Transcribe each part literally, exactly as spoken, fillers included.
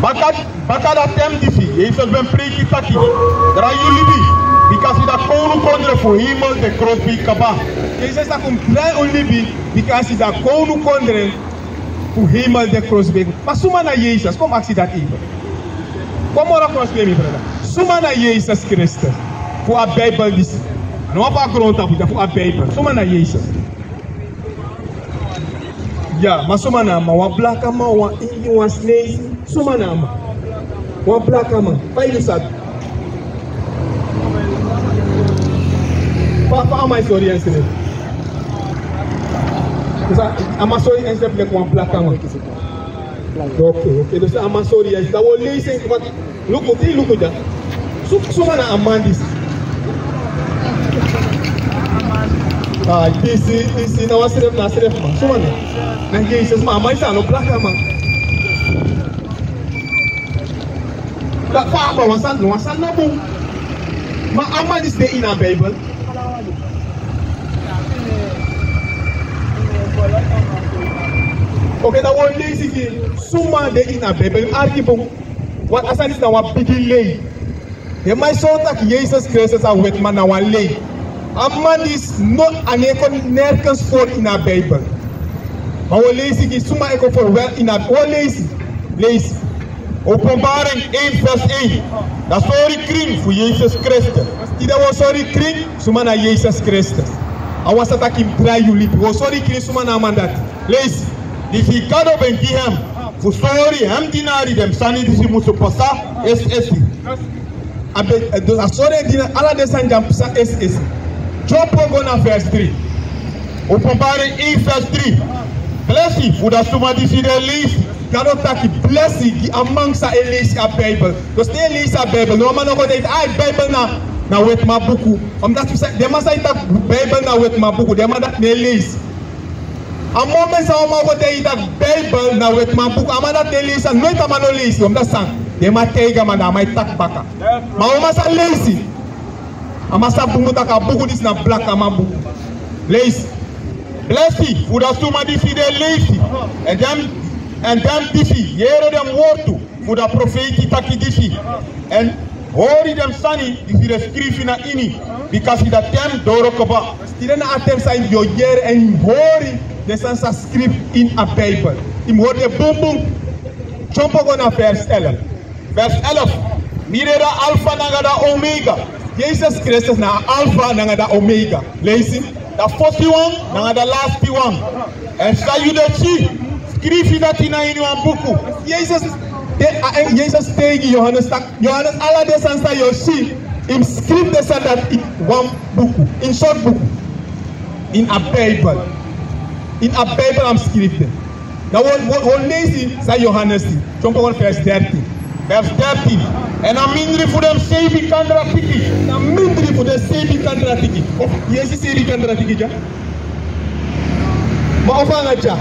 Baka, baka dati ten disi, Yesus ben preiki taki: drai un libi, bika a si a kownukondre fu heimel de krosbei kaba. Yesus taki un drai un libi, bika a si a kownukondre fu heimel de krosbei. Ma suma na Yesus? Kon aksi dati even. Kon moro krosbei, mi brada. Suma na Yesus Kristus fu a Bijbel disi? A no wan fu a grontapu, ma fu a Bijbel. Suma na Yesus? Ya, ma suma na a man? Wan blakaman, wan Ingi, wan Sineisi? Suma na a man? Wan blakaman. Fa yu sabi? Fa, fa a man e sori ensrefi? Sa, a man sori ensrefi leki wan blakaman. Ok, ok. Dus a man sori ensrefi. Dan wi o leisi en, luku, te yu luku dya. Su, suma na a man disi? Ah, disi, disi na wan srefi, na srefi man. Suma na? Na Yesus, ma a man disi a no blakaman. Dati fa a man, wan sani, wan sani no bun. Ma a man disi de ini a Bijbel? Ok, dan wi o leisi gi suma de ini a Bijbel. Arki bun. Want a sani disi na wan bigi lei. Den man e sori taki Yesus Kristus a wetiman, na wan lei. A man disi no, a no e kon nergens voor ini a Bijbel. Ma wi o leisi gi suma e kon voor wel ini a, wi o leisi. Leisi. Openbaring één vers één. Dan sori krin fu Yesus Kristus. Tide wi o sori krin suma na Yesus Kristus. A wan san taki drai yu libi. Wi o sori krin suma na a man dati. Leisi. Disi Gado ben gi hem fu sori hem dinari den sani disi musu pasa esi esi. A ben, eh, dus a sori en dinari ala den sani di a pasa esi esi. Dyompo go na vers drie. Openbaring één vers drie. Blesi fu a suma disi di e leisi. Gado taki blesi gi a man san e leisi a Bijbel. Dus te yu e leisi a Bijbel, no wan man no kon taigi yu taki a Bijbel na, na wetiman buku. Omdat den man san e taki Bijbel na wetiman buku, den man dati no e leisi. A moment san wan man o kon taigi yu taki Bijbel na wetiman buku, a man dati no e leisi, a noiti a man no leisi. Omdat san, den man taigi a man, dan a man e taki baka. Ma wan man san leisi, a man sabi bun bun taki a buku disi na blakaman buku. Leisi. Blesi fu a suma disi di e leisi, èn den, èn den disi yere den wortu fu a profeiti taki disi, èn hori den sani disi den skrifi na ini, bika a ten doro kaba. Tide na a ten san yu o yere èn hori den sani san skrifi ini a Bijbel. Yu mus hori den bunbun. Dyompo go na vers elf. Vers elf. Mi de a Alfa nanga a Omega. Yesus Kristus na a Alfa nanga a Omega. Leisi. A fosiwan nanga a lastiwan. Èn san yu de si, skrifi dati na ini wan buku. Yesus, de, a, en Yesus taigi Yohanes taki, Yohanes, ala den sani san yu o si, yu mus skrifi den sani dati ini wan buku. Ini sortu buku? Ini a Bijbel. Ini a Bijbel a mus skrifi den. Dan wi o, wi o, wi o leisi san Yohanes si. Dyompo go na vers dertien. Vers dertien. Èn na mindri fu den seibi kandratiki. Na mindri fu den seibi kandratiki. Of, yu e si seibi kandratiki dya? Ma of nanga dya?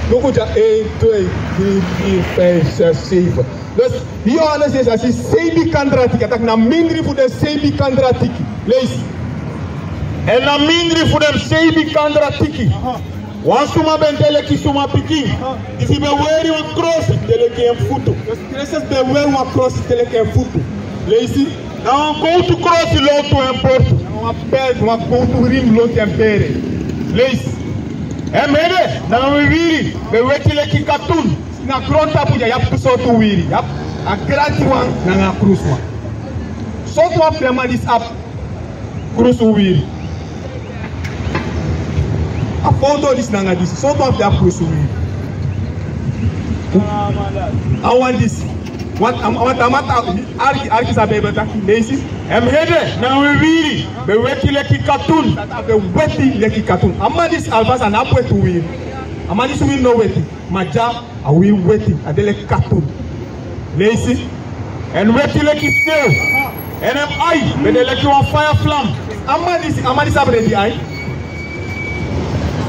Luku dya, één, twee, drie, vier, vijf, zes, zeven. Dus, Yohanes leisi, a si seibi kandratiki, a taki na mindri fu den seibi kandratiki. Leisi. Èn na mindri fu den seibi kandratiki, wan suma ben de leki suma pikin, disi ben weri wan krosi te leki en futu. Yesus ben weri wan krosi te leki en futu. Leisi. Na wan gowtu krosi lontu en borsu. Na wan bel, wan gowtu ring lontu en bere. Leisi. En ede nanga en wiwiri ben weti leki katun. Na grontapu dya yu abi tu sortu wiwiri. Yu abi a gratiwan nanga a krusuwan. Sortu wan fu den man disi abi krusuwiwiri? A foto disi nanga disi, sortu wan fu den abi krusuwiwiri? A wan disi. Wan, a, wan tamata, arki, arki san Bijbel taki, leisi. En ede nanga en wiwiri ben weti leki katun. A ben weti leki katun. A man disi Alfa san, a no abi weti wiwiri. A man disi wiwiri no weti. Ma dya a wiwiri weti, a de leki katun. Leisi. En weti leki snew. En en ai ben de leki wan faya flam. A man disi, a man disi abi redi ai?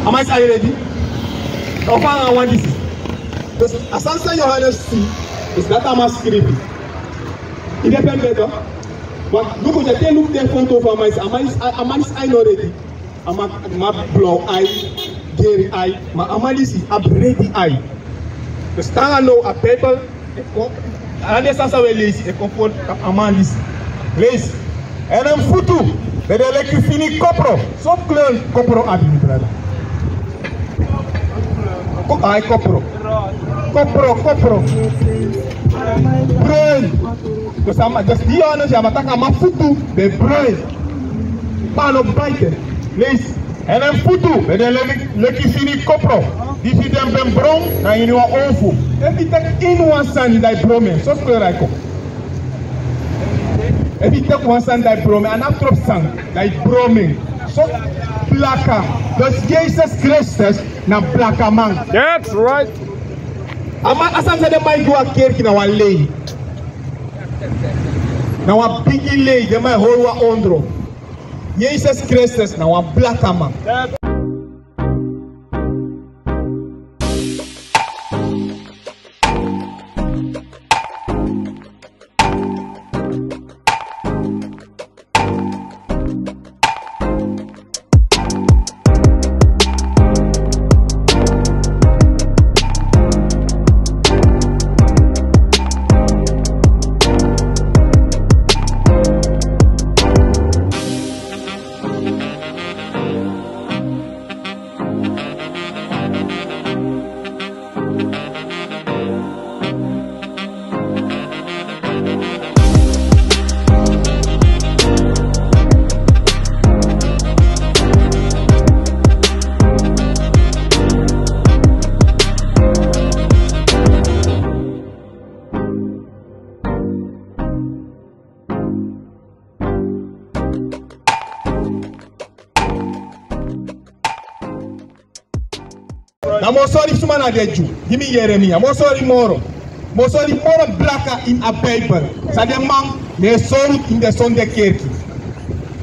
A man disi ai redi? Of nanga a wan disi? Dus a sani san Yohanes si, dus dati a man skrifi. Yu de pe mi de? Want luku dya, te yu luku den foto fu a man disi, a man disi, a, a man disi ai no redi. A man, a man abi blaw ai, geri ai, ma a man disi abi redi ai. Dus nanga now a Bijbel e kon, ala den sani san wi e leisi e kon fu a man disi. Leisi. Èn en futu ben de leki fini kopro. Sortu kleur kopro abi, mi brada? Ko-, ai, kopro. Kopro, kopro. Bruin. Dus a man, dus Johannes, a man taki a man futu ben bruin. Ma a no baiti en. Leisi. Èn en futu ben de leki, leki fini kopro, disi den ben bron na ini wan onfu. Efu yu teki ini wan sani, dan yu bron en. Sortu kleur a e kon? Efu yu teki wan sani, dan yu bron en. A no abi tropi sani, dan yu bron en. So blaka. Dus Yesus Kristus na blakaman. That's right. A man, a sani san den man e gi wan kerki na wan lei. Na wan bigi lei, den man e hori wan ondro. Yesus Kristus na wan blakaman. Dan mi o sori suma na den Dyu. Gi mi Yeremia. Mi o sori moro. Mi o sori moro blaka ini a Bijbel. San den man no e sori ini den sonde kerki.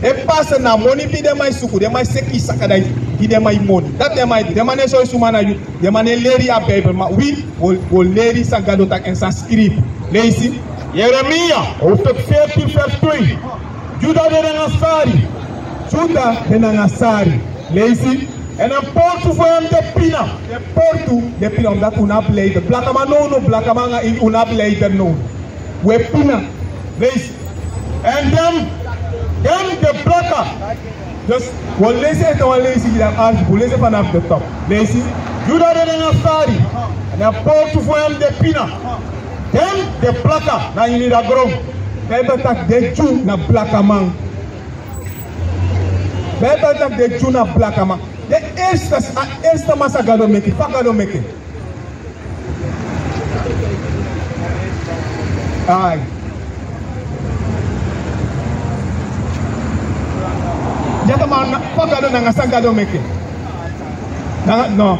E pasa na moni fu den man e suku. Den man e seki saka dan gi den man e moni. Dati den man e du. Den man no e sori suma na yu. Den man no e leri a Bijbel. Ma wi, wi o, wi o leri san Gado taki èn san skrifi. Leisi. Yeremia, hoofdstuk veertien, vers twee. Yuda de nanga sari. Yuda de nanga sari. Leisi. Èn den portu fu en de pina. Den portu de pina, omdat un no abi leider. Blakaman nownow, blakaman nanga yu, un no abi leider now. Un e pina. Leisi. Èn den, den de blaka. Dus wi o leisi, ete wi o leisi, yu dan arki, wi o leisi vanaf de top. Leisi. Yuda de nanga sari. Èn den portu fu en de pina. Den de blaka na ini a gron. Bijbel taki den Dyu na blakaman. Bijbel taki den Dyu na blakaman. Den eerste, a eerste man san Gado meki, fa Gado meki en? Ai. Ya, ma na, fa Gado, nanga san Gado meki en? Nanga, no.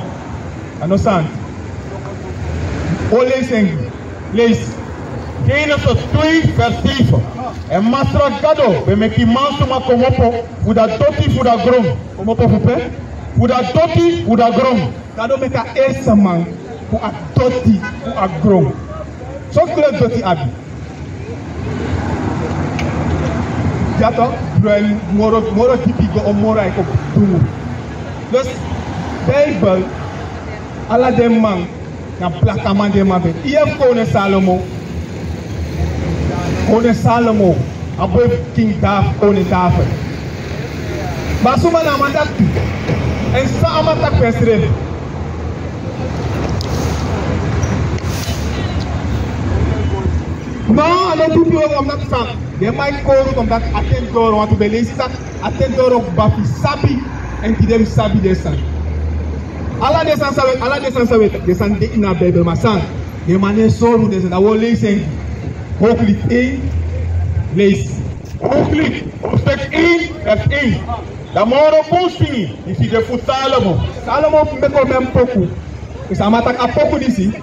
A no sani. O leisi en gi. Leisi. Genesis twee, vers zeven. Èn Masra Gado ben meki mansuma komopo fu a doti fu a gron. Komopo fu pe? Fu a doti fu a gron. Gado meki a eerste man fu a doti fu a gron. Sortu kleur doti abi? Ya toch, bruin, moro, moro dipi go, o moro a e kon dungu. Dus Bijbel, ala den man na blakaman den man ben. Yu yere fu koning Salomo. Koning Salomo, a boi fu King David, koning David. Ma suma na a man taki? Èn san a man taki fu ensrefi? No, a no dipi o, omdat san den man e kori, omdat a ten doro, want un ben leisi san a ten doro kba fu sabi, èn gi den mus sabi den sani. Ala den sani san wi, ala den sani san wi, den sani de ini a Bijbel, ma san den man no e sori un den sani, dan wi o leisi en gi. Hooglied één, leisi. Hooglied, hoofdstuk één, vers één. A moro bun singi disi de fu Salomo. Salomo meki wan poku. Dus a man taki a poku disi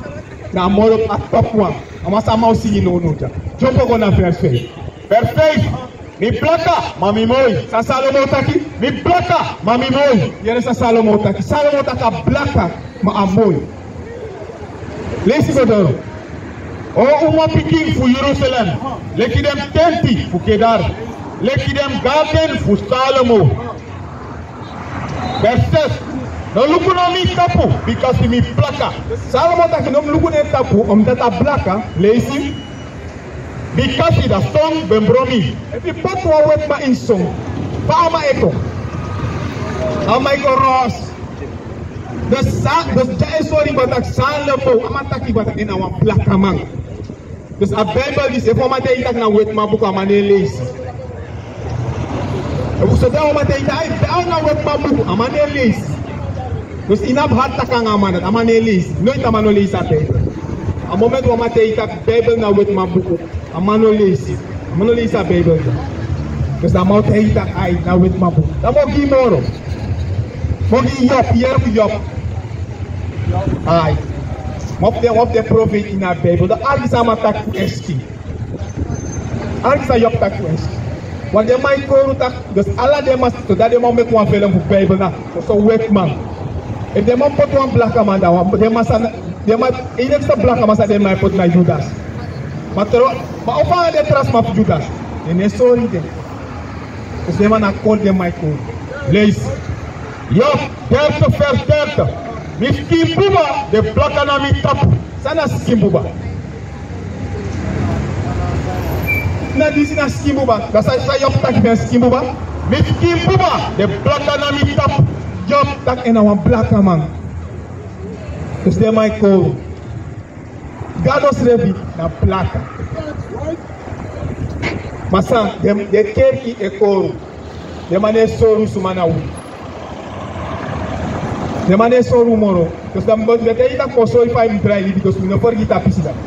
na a moro, a top wan. A man san a man o singi nownow dya. Dyompo go na vers vijf. Vers vijf. Mi blaka, ma mi moi. San Salomo taki? Mi blaka, ma mi moi. Yere san Salomo taki. Salomo taki a blaka, ma a moi. Leisi go doro. O umapikin fu Yerusalem, leki den tenti fu Kedar, leki den gaten fu Salomo. Vers zes. No luku na mi tapu, bikasi mi blaka. Salomo taki no mus luku na en tapu, omdat a blaka, leisi. Bikasi da song ben bron mi. Efu yu poti wan wetiman ini song, fa a man e kon? A man e kon ros. Dus san, dus dya e sori kba taki san a leki, a man taki kba taki en na wan blakaman. Dus a Bijbel disi, efu wan man taigi yu taki na wetiman buku, a man no e leisi. Efu so dan wan man taigi yu taki, ai, a na wetiman buku, a man no e leisi. Dus yu no abi hati taki nanga a man dati, a man no e leisi. Noiti a man no leisi a Bijbel. A moment wan man taigi yu taki Bijbel na wetiman buku, a man no leisi. A man no leisi a Bijbel dati. Dus a man o taigi yu taki, ai, na wetiman buku. Dan mi o gi yu moro. Mi o gi yu Job, yere fu Job. Ai. Wan fu den, wan fu den profeiti ini a Bijbel. Dan arki san a man taki fu Esti. Arki san Job taki fu Esti. Want den man e kori unu taki, dus ala den man, so dati den man o meki wan felon fu Bijbel na, so, so wetiman. Efu den man poti wan blakaman, dan wan, den man san, den man, yu denki san blakaman san den man e poti na Judas. Ma tro, ma o fa den tra sma fu Judas. Den no e sori den. Dus den man na kori den man e kori. Leisi. Job dertig vers dertig. Mi skin buba, den blaka na mi tapu. San na skin buba? Na disi na skin buba. Dati san, san Job taki fu en skin buba. Mi skin buba, den blaka na mi tapu. Job taki en na wan blakaman. Dus den man e kori. Gado srefi na blaka. Ma san, den, den kerki e kori. Den man no e sori suma na wi. Den man no e sori moro. Dus dan mi ben, mi ben taigi taki mi o sori fa yu mus drai libi, dus mi no fergiti a pisi dati.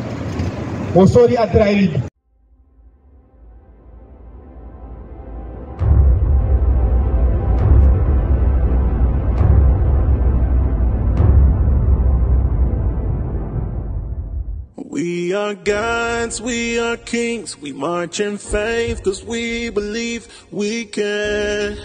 Mi o sori a drai libi. We are gods, we are kings, we march in faith 'cause we believe we can.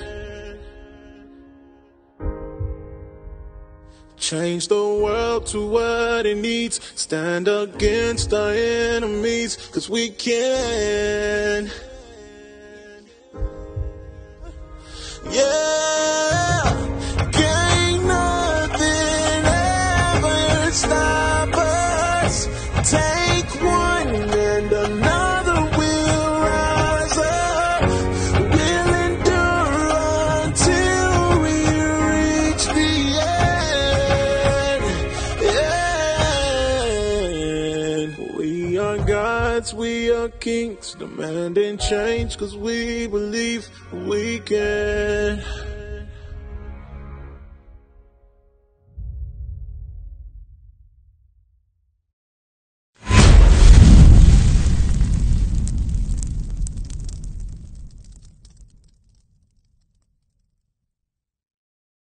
Change the world to what it needs. Stand against our enemies, 'cause we can. Yeah, can't nothing ever stop us. Take one and another will rise up, we'll endure until we reach the end. Yeah. We are gods, we are kings, demanding change 'cause we believe we can.